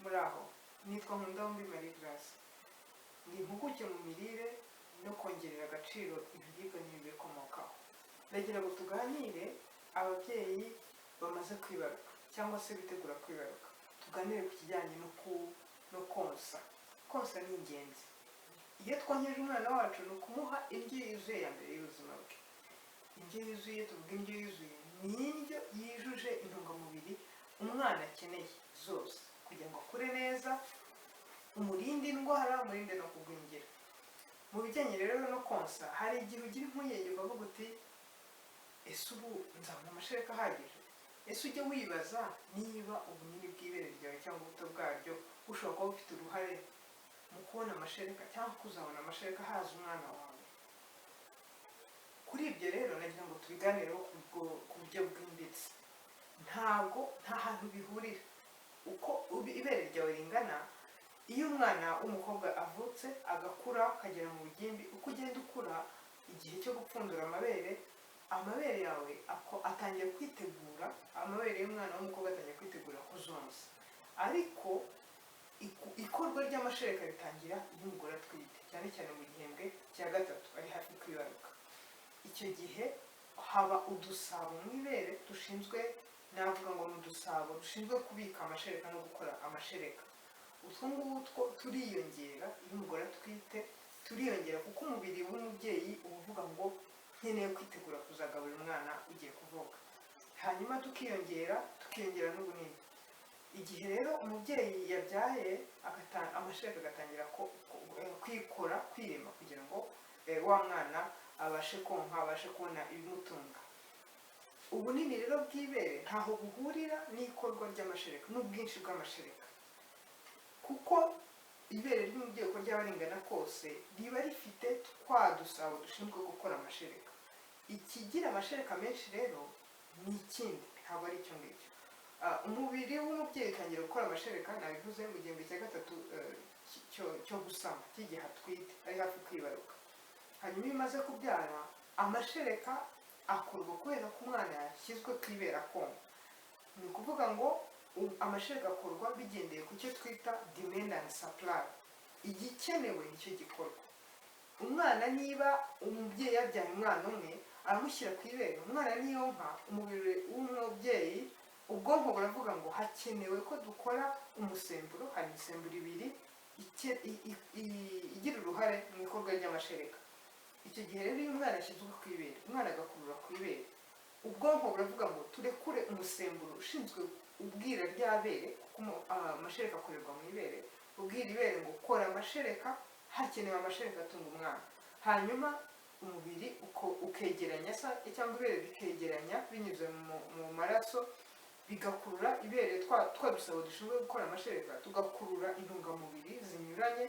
Muraho, nitwa Nkundabumbi Marie Grace, ndi impuguke mu mirire no kongerera agaciro ibiribwa n'ibibikomokaho. Ndagira ngo tuganire, ababyeyi bamaze kwibaruka cyangwa se bitegura kwibaruka, tuganire ku kijyanye no konsa. Konsa ni ingenzi. Iyo twonkeje umwana wacu, ni ukumuha indyo yuzuye ya mbere y'ubuzima bwe. Indyo yuzuye, tuvuga indyo yuzuye, ni indyo yujuje intungamubiri umwana akeneye zose kugira ngo akure neza, umurinde indwara, umurinde no kugwingira. Mu bijyanye rero no konsa, hari igihe ugira impungenge ukavuga uti: "Ese ubu nzabona amashereka ahagije?" Ese ujya wibaza niba ubunini bw'ibere ryawe cyangwa ubuto bwaryo bushobora kuba bufite uruhare mu kubona amashereka cyangwa kuzabona amashereka ahaza umwana wawe? Kuri ibyo rero nagira ngo tubiganireho ku buryo bwimbitse. Ntabwo nta hantu bihurira uko ibere ryawe ringana. Iyo umwana w'umukobwa avutse, agakura, akagera mu bugimbi, uko ugenda ukura, igihe cyo gupfundura amabere, amabere yawe atangiye kwitegura, amabere y'umwana w'umukobwa atangiye kwitegura kuzonsa. Ariko ikorwa ry'amashereka ritangira iyo umugore atwite, cyane cyane mu gihembwe cya gatatu, ari hafi kwibaruka. Icyo gihe haba udusabo mu ibere dushinzwe, navuga ngo ni udusabo dushinzwe kubika amashereka no gukora amashereka. Utwo ngutwo turiyongera iyo umugore atwite, turiyongera kuko umubiri w'umubyeyi uba uvuga ngo: "Nkeneye kwitegura kuzagaburira umwana ugiye kuvuka." Hanyuma tukiyongera, tukiyongera n'ubunini. Igihe rero umubyeyi yabyaye, amashereka agatangira kwikora, kwirema, kugira ngo wa mwana abashe konka, abashe kubona ibimutunga. Ubunini rero bw'ibere ntaho buhurira n'ikorwa ry'amashereka n'ubwinshi bw'amashereka, kuko ibere ry'umubyeyi, uko ryaba ringana kose, riba rifite twa dusabo dushinzwe gukora amashereka. Ikigira amashereka menshi rero ni ikindi, ntabwo ari icyo ngicyo. Umubiri w'umubyeyi utangira gukora amashereka, nabivuze, mu gihembwe cya gatatu cyo gusama, cy'igihe atwite, ari hafi kwibaruka. Hanyuma iyo umaze kubyara, amashereka akorwa kubera ko umwana yashyizwe ku ibere akonka. Ni ukuvuga ngo amashereka akorwa bigendeye ku cyo twita demand and supply. Igikenewe nicyo gikorwa. Umwana, niba umubyeyi yabyaye umwana umwe, aramushyira ku ibere, umwana niyonka, umubiri w'umubyeyi, ubwonko buravuga ngo hakenewe ko dukora umusemburo. Hari imisemburo ibiri igira uruhare mu ikorwa ry'amashereka. Icyo gihe rero, iyo umwana ashyizwe ku ibere, umwana agakurura ku ibere, ubwonko buravuga ngo turekure umusemburo ushinzwe ubwira rya bere, kuko amashereka akorerwa mu ibere, ubwira ibere ngo: "Kora amashereka, hakenewe amashereka atunga umwana." Hanyuma umubiri ukegeranya cyangwa ibere rikegeranya binyuze mu maraso, bigakurura ibere, twa dusabo dushinzwe gukora amashereka tugakurura intungamubiri zinyuranye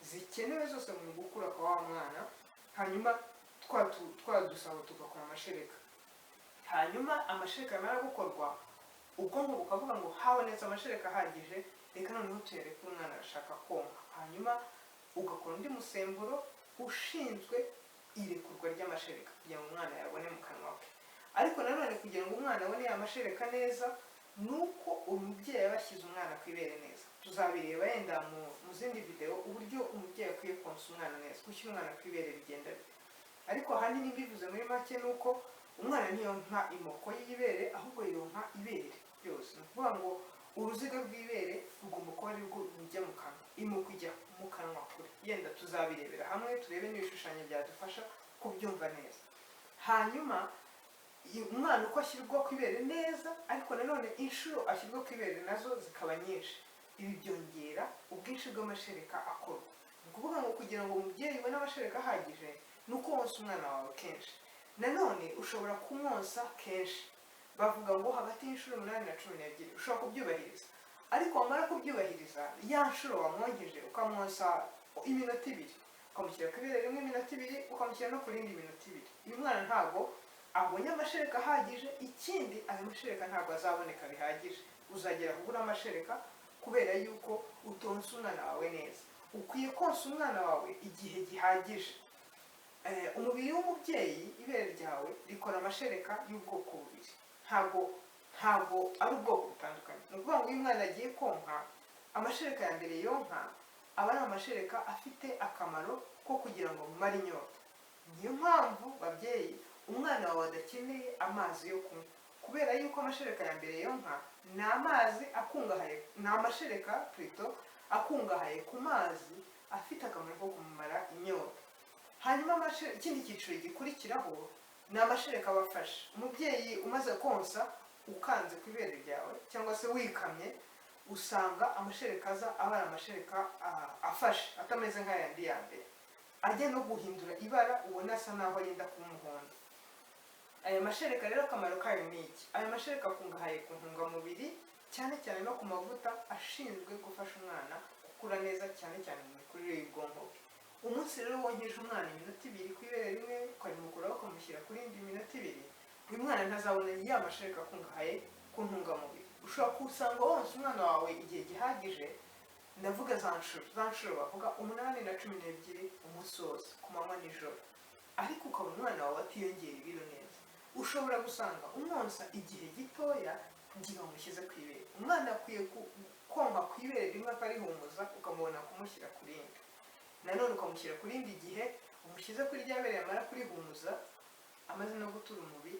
zikenewe zose mu gukura kwa wa mwana. Hanyuma twa dusabo tugakora amashereka. Hanyuma amashereka yamara gukorwa, ubwonko bukavuga ngo habonetse amashereka ahagije, reka noneho tuyareke, umwana arashaka konka. Hanyuma ugakora undi musemburo ushinzwe irekurwa ry'amashereka kugira ngo umwana yabone mu kanwa ke. Ariko nanone, kugira ngo umwana abone ya mashereka neza, ni uko umubyeyi aba ashyize umwana ku ibere neza. Tuzabireba yenda mu zindi video, uburyo umubyeyi akwiye konsa umwana neza, gushyira umwana ku ibere bigenda bite. Ariko ahanini mbivuze muri make, ni uko umwana ntiyonka imoko y'ibere, ahubwo yonka ibere ryose. Ni ukuvuga ngo uruziga rw'ibere rugomba kuba ari rwo rujya mu kanwa, imoko ijya mu kanwa kure. Yenda tuzabirebera hamwe, turebe n'ibishushanyo byadufasha kubyumva neza. Hanyuma umwana uko ashyirwa ku ibere neza, ariko nanone inshuro ashyirwa ku ibere nazo zikaba nyinshi, ibi byongera ubwinshi bw'amashereka akorwa. Ni ukuvuga ngo kugira ngo umubyeyi ubone amashereka ahagije, ni uko wonsa umwana wawe kenshi. Nanone ushobora kumwonsa kenshi, bavuga ngo hagati y'inshuro 8 na 12, ushobora kubyubahiriza. Ariko wamara kubyubahiriza, ya nshuro wamwonkeje, ukamwonsa iminota 2, ukamushyira ku ibere rimwe iminota 2, ukamushyira no ku rindi iminota 2, uyu mwana ntabwo abonye amashereka ahagije. Ikindi, ayo mashereka ntabwo azaboneka bihagije, uzagera kubura amashereka kubera yuko utonsa umwana wawe neza. Ukwiye konsa umwana wawe igihe gihagije. Umubiri w'umubyeyi, ibere ryawe rikora amashereka y'ubwoko bubiri, ntabwo ari ubwoko butandukanye. Ni ukuvuga ngo iyo umwana agiye konka Amashereka ya mbere yonka aba ari amashereka afite akamaro ko kugira ngo mumare inyota. Niyo mpamvu, babyeyi, umwana wawe adakeneye amazi yo kunywa, kubera yuko amashereka ya mbere yonka ni amazi akungahaye, ni amashereka plutôt akungahaye ku mazi afite akamaro ko kumumara inyota. Hanyuma ikindi cyiciro gikurikiraho ni amashereka abafasha umubyeyi umaze konsa. Ukanze ku ibere ryawe cyangwa se wikamye, usanga amashereka aza aba ari amashereka afashe, atameze nk'ayandi ya mbere, ajya no guhindura ibara, ubona asa naho yenda kuba umuhondo. Aya mashereka rero akamaro kayo ni iki? Aya mashereka akungahaye ku ntungamubiri, cyane cyane no ku mavuta ashinzwe gufasha umwana gukura neza, cyane cyane mu mikurire y'ubwonko bwe. Umunsi rero wonkeje umwana iminota 2 ku ibere rimwe, ukarimukuraho ukamushyira ku rindi minota 2, uyu mwana ntazabona ya mashereka akungahaye ku ntungamubiri. Ushobora kusanga wonsa umwana wawe igihe gihagije, ndavuga za nshuro bavuga 8 na 12 umunsi wose, ku manywa nijoro, ariko ukabona umwana wawe atiyongera ibiro neza. Ushobora gusanga umwonsa igihe gitoya igihe wamushyize ku ibere. Umwana akwiye konka ku ibere rimwe akarihumuza, ukamubona kumushyira ku rindi. Nanone ukamushyira ku rindi gihe umushyize kuri rya bere, yamara kurihumuza, amaze no gutura umubiri,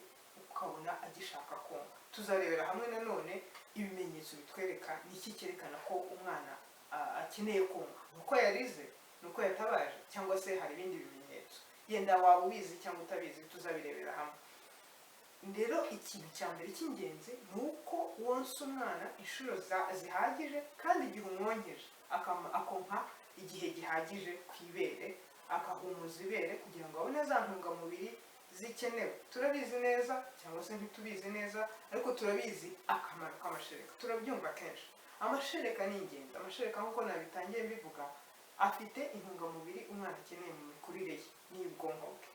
ukabona agishaka konka. Tuzarebera hamwe nanone ibimenyetso bitwereka ni iki cyerekana ko umwana akeneye konka: ni uko yarize, ni uko yatabaje, cyangwa se hari ibindi bimenyetso yenda waba ubizi cyangwa utabizi. Tuzabirebera hamwe. Rero ikintu cya mbere cy'ingenzi ni uko wonsa umwana inshuro zihagije, kandi igihe umwonkeje akonka igihe gihagije ku ibere, akahumuza ibere kugira ngo abone za ntungamubiri zikenewe. Turabizi neza cyangwa se ntitubizi neza, ariko turabizi akamaro k'amashereka, turabyumva kenshi. Amashereka ni ingenzi. Amashereka, nk'uko nabitangiye mbivuga, afite intungamubiri umwana akeneye mu mikurire ye n'iy'ubwonko bwe.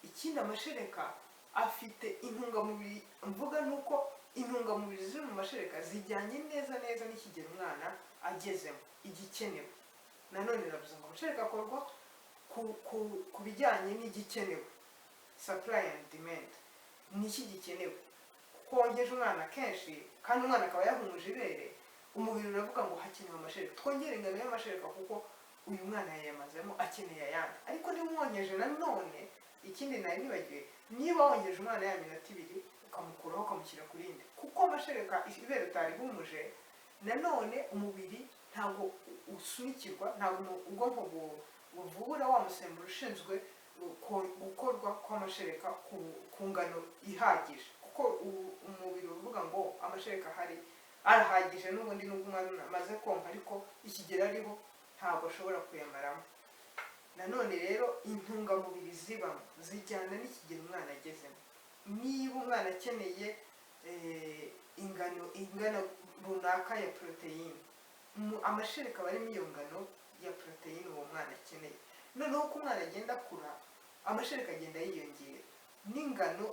Ikindi, amashereka afite intungamubiri, mvuga ni uko intungamubiri ziri mu mashereka zijyanye neza neza n'ikigero umwana agezemo, igikenewe. Nanone navuze ngo amashereka akorwa ku bijyanye n'igikenewe, supply and demand. Ni iki gikenewe? Kuko wonkeje umwana kenshi kandi umwana akaba yahumuje ibere, umubiri uravuga ngo hakenewe amashereka, twongere ingano y'amashereka kuko uyu mwana yayamazemo, akeneye ayandi. Ariko niba umwonkeje nanone, ikindi nari nibagiwe, niba wonkeje umwana ya minota 2, ukamukuraho ukamushyira ku rindi, kuko amashereka, ibere utarihumuje, nanone umubiri ntabwo usunikirwa, ntabwo ubwonko buvubura wa musemburo ushinzwe gukorwa kw'amashereka ku ngano ihagije, kuko umubiri uvuga ngo amashereka ahari arahagije n'ubundi, nubwo umwana amaze konka, ariko ikigero ariho ntabwo ashobora kuyamaramo. Nanone rero intungamubiri zibamo zijyana n'ikigero umwana agezemo. Niba umwana akeneye ingano ingana runaka ya poroteyine, amashereka aba arimo iyo ngano ya poroteyine uwo mwana akeneye. Noneho uko umwana agenda akura, amashereka agenda yiyongera, n'ingano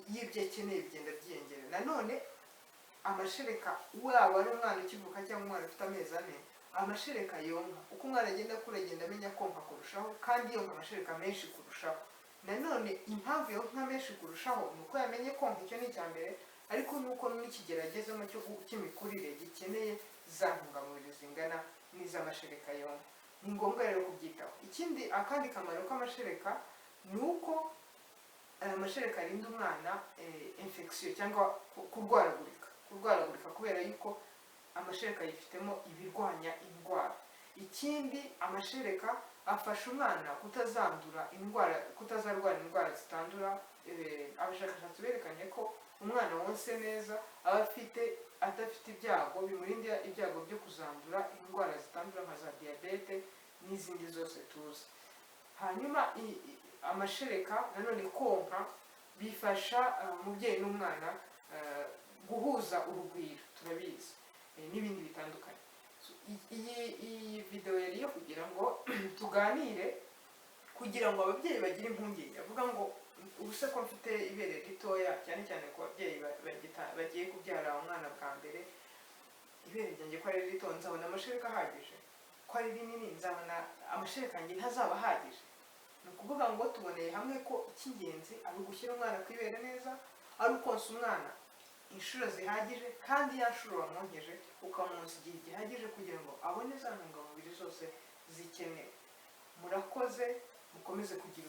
y'ibyo akeneye bigenda byiyongera. Nanone amashereka, waba ari umwana ukivuka cyangwa umwana ufite amezi 4, amashereka yonka, uko umwana agenda akura agenda amenya konka kurushaho, kandi yonka amashereka menshi kurushaho. Nanone impamvu yonka menshi kurushaho ni uko yamenye konka, icyo ni icya mbere, ariko nuko n'ikigero agezemo cy'imikurire gikeneye za ntungamubiri zingana n'iz'amashereka yonka. Ni ngombwa rero kubyitaho. Ikindi, akandi kamaro k'amashereka ni uko aya mashereka arinda umwana infection cyangwa kurwaragurika, kubera yuko amashereka yifitemo ibirwanya indwara. Ikindi, amashereka afasha umwana kutazandura indwara, kutazarwara indwara zitandura. Abashakashatsi berekanye ko umwana wonse neza aba afite adafite ibyago, bimurinda ibyago byo kuzandura indwara zitandura nka za diyabete n'izindi zose tuzi. Hanyuma amashereka nanone, konka bifasha umubyeyi n'umwana guhuza urugwiro, turabizi, n'ibindi bitandukanye. So, iyi video yari iyo kugira ngo tuganire, kugira ngo ababyeyi bagire impungenge avuga ngo ubu se ko mfite ibere ritoya, cyane cyane ku babyeyi bagiye kubyara umwana bwa mbere: ibere ryanjye ko ari rito, nzabona amashereka ahagije? Ko ari rinini, nzabona amashereka yanjye ntazaba ahagije? Ni ukuvuga ngo tuboneye hamwe ko icy'ingenzi ari ugushyira umwana ku ibere neza, ari ukonsa umwana inshuro zihagije, kandi ya nshuro wamwonkeje ukamwonsa igihe gihagije kugira ngo abone za ntungamubiri zose zikenewe. Murakoze, mukomeze kugira